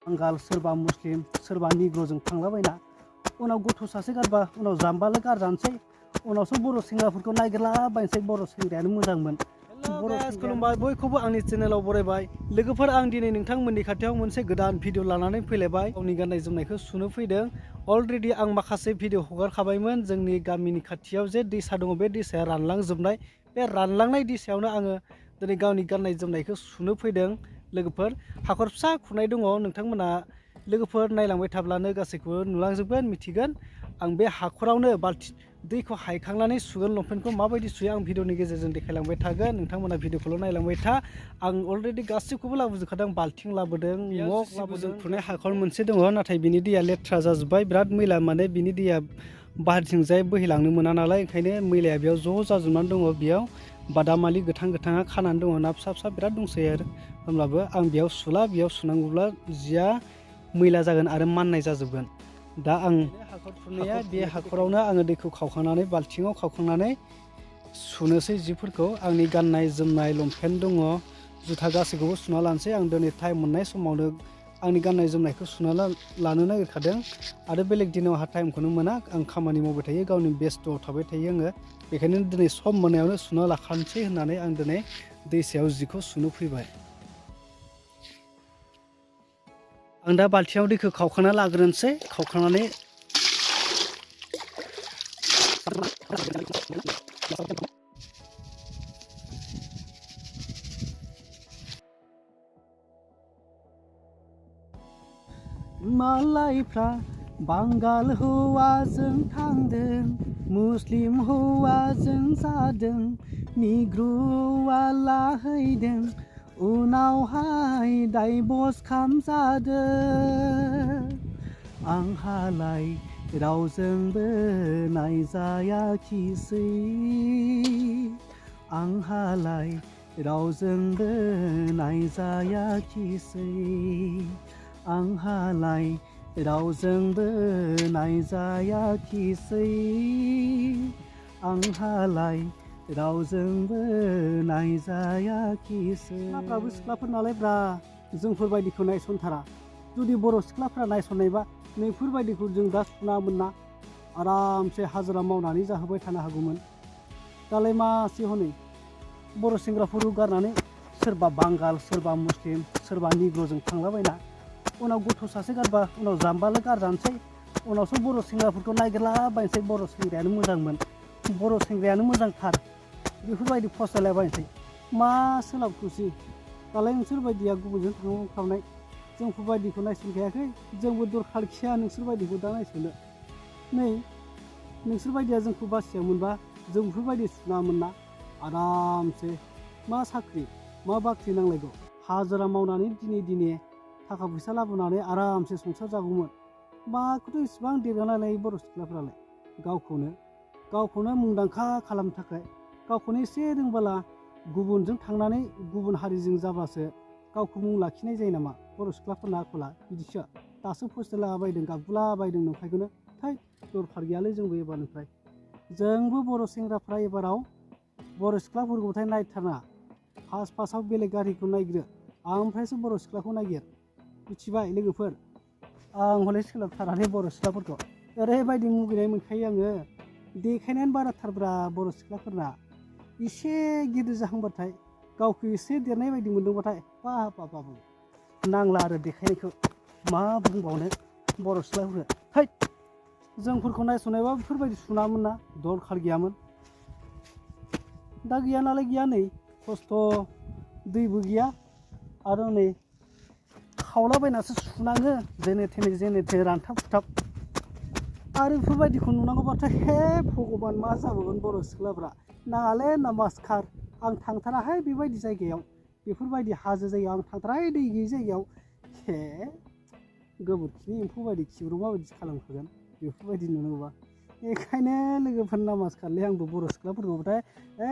बांगाल सोरबा मुस्लिम सोरबा निग्र'जों थांलाबायना उनाव गथ' सासे गारबा उनाव जाम्बाल गारजानोसै उनावसो बर' सेंग्राफोरखौ नागिरलाबायनोसै बर' सेंग्रायानो मोजांमोन। खुलुमबाय बयखौबो आंनि चेनेलाव बरायबाय। लोगोफोर आं दिनै नोंथांमोननि खाथियाव मोनसे गोदान भिडिअ लानानै फैलायबाय। गावनि गाननाय जोमनायखौ सुनो फैदों। अलरेडि आं माखासे भिडिअ हगारखाबायमोन। जोंनि गामिनि खाथियाव जे दैसा दङ बे दैसाया रानलांजोबनाय। बे रानलांनाय दैसायावनो आङो दिनै गावनि गाननाय जोमनायखौ सुनो फैदों। लोगोफोर हाखर फिसा खुरनाय दङ, नोंथांमोना लोगोफोर नायलांबाय थाब्लानो गासैखौबो नुलांजोबगोन, मिथिगोन। आं बे हाखरावनो दैखौ हायखांनानै सुगोन। लंपेन्टखौ माबायदि सुयो आं भिडिअनि गेजेरजों देखायलांबाय थागोन। नोंथांमोना भिडिअखौल' नायलांबाय था। आं अलरेडि गासैखौबो लाबोजोबखादों। बाल्थिं लाबोदों, मग लाबोदों। खुरनाय हाखर मोनसे दङ, नाथाय बिनि दैया लेथ्रा जाजोब्बाय, बिराद मैला। माने बिनि दैया बाहेरथिंजाय बोहैलांनो मोना नालाय, ओंखायनो मैलाया बेयाव ज' जाजोबनानै दङ। बेयाव बादामालि गोथां गोथाङा खानानै दङ, ना फिसा फिसा बिराद दंसै आरो। होमब्लाबो आं बेयाव सुला, बेयाव सुनांगौब्ला जिया मैला जागोन आरो माननाय जाजोबगोन। दा आं हाखर खुरनाया बे हाखरावनो आङो दैखौ खावखांनानै बाल्थिङाव खावखांनानै सुनोसै जिफोरखौ। आंनि गाननाय जोमनाय लंपेन्ट दङ, जुथा गासैखौबो सुना लानोसै। आं दिनै टाइम मोननाय समावनो आंनि गाननाय जोमनायखौ सुना लानो नागिरखादों आरो बेलेग दिनाव आंहा टाइमखौनो मोना। आं खामानि मावबाय थायो, गावनि बेस्थ'आव थाबाय थायो आङो। बेखायनो दिनै सम मोननायावनो सुना लाखानोसै होननानै आं दिनै दैसायाव जिखौ सुनो फैबाय। आं दा बाल्थिङाव दैखौ खावखांना लाग्रोनोसै। खावखांनानै मालायफ्रा बांगाल हौवाजों थांदों, मुस्लिम हौवाजों जादों, निग्रुआ लाहैदों, उनावहाय डाइभर्स खालामजादों। आंहालाय रावजोंबो नायजायाखिसै, आंहालाय रावजोंबो नायजायाखिसै, आंहालाय रावजोंबो नायजायाखिसै, आंहालाय रावजोंबो नायजायाखिसै। सिख्लाफ्राबो सिख्लाफोर नालाय ब्रा, जोंफोरबायदिखौ नायसनथारा। जुदि बर' सिख्लाफ्रा नायसननायबा नैफोरबायदिखौ जों दा सुनामोन ना, आरामसे हाजिरा मावनानै जाहोबाय थानो हागौमोन। दालाय मासे हनै बर' सेंग्राफोरखौ गारनानै सोरबा बांगाल सोरबा मुस्लिम सोरबा निग्र'जों थांलाबायना उनाव गथ' सासे गारबा उनाव जाम्बाल गारजानोसै उनावसो बर' सेंग्राफोरखौ नागिरलाबायनोसै। बर' सेंग्रायानो मोजांमोन, बर' सेंग्रायानो मोजांथार, बेफोरबायदि फसायलाबायनोसै। मा सोलाबखौसै दालाय नोंसोरबायदिया गुबुनजों थांखांनाय जोंफोरबायदिखौ नायसनखायाखै। जोंबो दरखार गैया नोंसोरबायदिखौ दा नायसननो। नै नोंसोरबायदिया जोंखौ बासियामोनबा जों बेफोरबायदि सुनामोन ना। आरामसे मा साख्रि मा बाख्रि नांलायगौ, हाजिरा मावनानै दिने थाखा फैसा लाबोनानै आरामसे संसार जागौमोन। माखौथ' इसिबां देरगानानै बर' सिख्लाफ्रालाय गावखौनो मुंदांखा खालामनो थाखाय, गावखौनो एसे रोंबोला गुबुनजों थांनानै गुबुन हारिजों जाबासो गावखौ मुं लाखिनाय जायो नामा बर' सिख्लाफोरना आखला बिदिसो। दासो फस्थायलाबायदों गाबगुलाबायदों नंखायखौनो। थै दरखार गैयालै जोंबो एबारनिफ्राय। जोंबो बर' सेंग्राफ्रा एबाराव बर' सिख्लाफोरखौथाय नायथारना। फार्स्टआव बेलेग गारिखौ नायग्रो, ओमफ्रायसो बर' सिख्लाखौ नागिर, मिथिबाय लोगोफोर। आं हले सोलाबथारालै बर' सिख्लाफोरखौ, ओरैबायदि मुगैनाय मोनखायो आङो। देखायनायानो बाराथारब्रा बर' सिख्लाफोरना। एसे गिदिर जाहांबाथाय गावखौ एसे देरनाय बायदि मोनदोंबाथाय बाब नांला आरो देखायनायखौ। मा बुंबावनो बर' सिख्लाफोरखौ। हैद जोंफोरखौ नायसननायबा बेफोरबायदि सुनामोन ना, दरखार गैयामोन। दा गैया नालाय गैया, नै खस्थ' दैबो गैया आरो नै खावलाबायनासो सुनाङो जेने थेने रानथाब खुथाब। आरो बेफोरबायदिखौ नुनांगौबाथाय हे भगबान मा जाबावगोन बर' सिख्लाफ्रा। नाङालै नामास्कार, आं थांथाराहाय बेबायदि जायगायाव, बेफोरबायदि हाजो जायगायाव आं थांथाराहाय, दै गैयि जायगायाव। हे गोबोरखिनि एम्फौ बायदि खिब्र माबायदि खालामखागोन बेफोरबायदि नुनांगौबा। बेखायनो लोगोफोर नामास्कारलै, आंबो बर' सिख्लाफोरखौबाथाय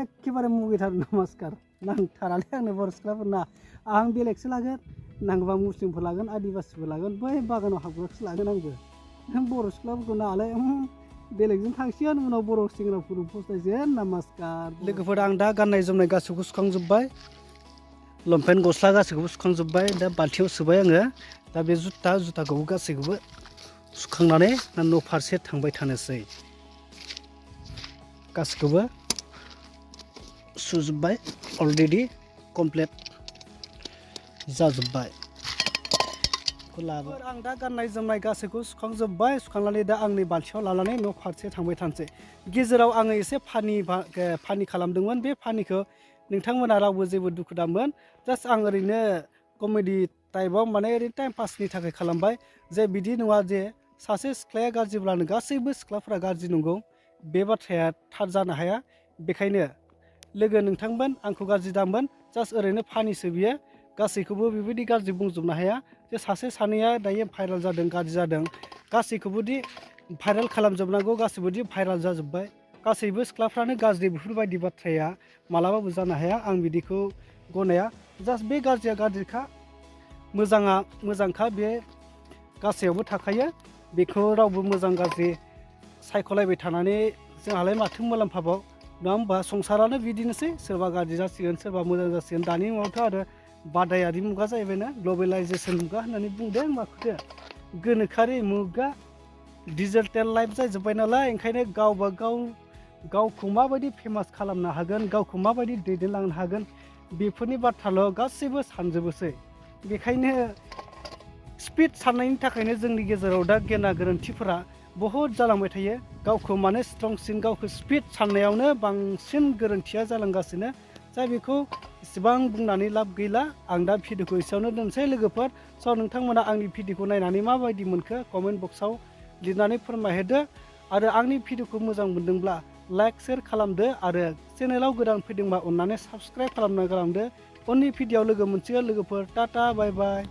एखेबारे मुगैथारो नामास्कार। नांथारालै आंनो बर' सिख्लाफोरना। आं बेलेगसो लागोन, नांगौबा मुस्लिमफोर लागोन, आदिबासिफोर लागोन, बै बागानाव हाबग्राखौसो लागोन आंबो। बर' सिख्लाफोरखौ नाङालै, बेलेगजों थांसिगोन उनाव बर' सेंग्राफोरखौ फस्थायसिगोन नामास्कार। लोगोफोर आं दा गाननाय जोमनाय गासैखौबो सुखांजोब्बाय, लंपेन्ट गस्ला गासैखौबो सुखांजोब्बाय। दा बाल्थिङाव सोबाय आङो। दा बे जुथाखौबो गासैखौबो सुखांनानै न' फारसे थांबाय थानोसै गासैखौबो सुजोब्बाय अलरेडि कमप्लिट जाजोब्बाय लाबाय आं दा गाननाय जोमनाय गासैखौ सुखांजोब्बाय सुखांनानै दा आंनि बाल्थियाव लानानै न' फारसे थांबाय थानोसै गेजेराव आङो एसे फानि खालामदोंमोन बे फानिखौ नोंथांमोना रावबो जेबो दुखु दामोन जास्ट आं ओरैनो कमेडि टाइपआव माने ओरैनो टाइम पासनि थाखाय खालामबाय जे बिदि नङा जे सासे सिख्लाया गाज्रिब्लानो गासैबो सिख्लाफोरा गाज्रि नंगौ बे बाथ्राया थार जानो हाया बेखायनो लोगो नोंथांमोन आंखौ गाज्रि दामोन जास्ट ओरैनो फानिसो बियो गासैखौबो बेबायदि गाज्रि बुंजोबनो हाया जे सासे सानैया दायो भाइराल जादों गाज्रि जादों गासैखौबोदि भाइराल खालामजोबनांगौ गासैबोदि भाइराल जाजोब्बाय गासैबो सिख्लाफ्रानो गाज्रि बेफोरबायदि बाथ्राया मालाबाबो जानो हाया आं बिदिखौ गनाया जास्ट बे गाज्रिया गाज्रिखा मोजाङा मोजांखा बे गासैयावबो थाखायो बेखौ रावबो मोजां गाज्रि सायख'लायबाय थानानै जोंहालाय माथो मुलाम्फाबाव नङा होमबा संसारानो बिदिनोसै सोरबा गाज्रि जासिगोन सोरबा मोजां जासिगोन दानि मुगायावथ' आरो बादायारि मुगा जाहैबायना ग्लबेलाइजेसन मुगा होननानै बुंदों माखौथो गोनोखोआरि मुगा डिजिटेल लाइफ जाजोब्बाय नालाय ओंखायनो गावबा गावखौ माबायदि फेमास खालामनो हागोन गावखौ माबायदि दैदेनलांनो हागोन बेफोरनि बाथ्राल' गासैबो सानजोबोसै बेखायनो स्पिड साननायनि थाखायनो जोंनि गेजेराव दा गेना गोरोन्थिफोरा बहुद जालांबाय थायो गावखौ माने स्ट्रंसिन गावखौ स्पिड साननायावनो बांसिन गोरोन्थिया जालांगासिनो जाय बेखौ इसेबां बुंनानै लाब गैला आं दा भिडिअखौ एसेयावनो दोनसै लोगोफोर स' नोंथांमोना आंनि भिडिअखौ नायनानै माबायदि मोनखो कमेन्ट बक्सआव लिरनानै फोरमायहरदो आरो आंनि भिडिअखौ मोजां मोनदोंब्ला लाइक शेयार खालामदो आरो चेनेलाव गोदान फैदोंबा अन्नानै साबस्क्राइब खालामना गालांदो उननि भिडिअआव लोगो मोनसिगोन लोगोफोर टाटा बाय बाय।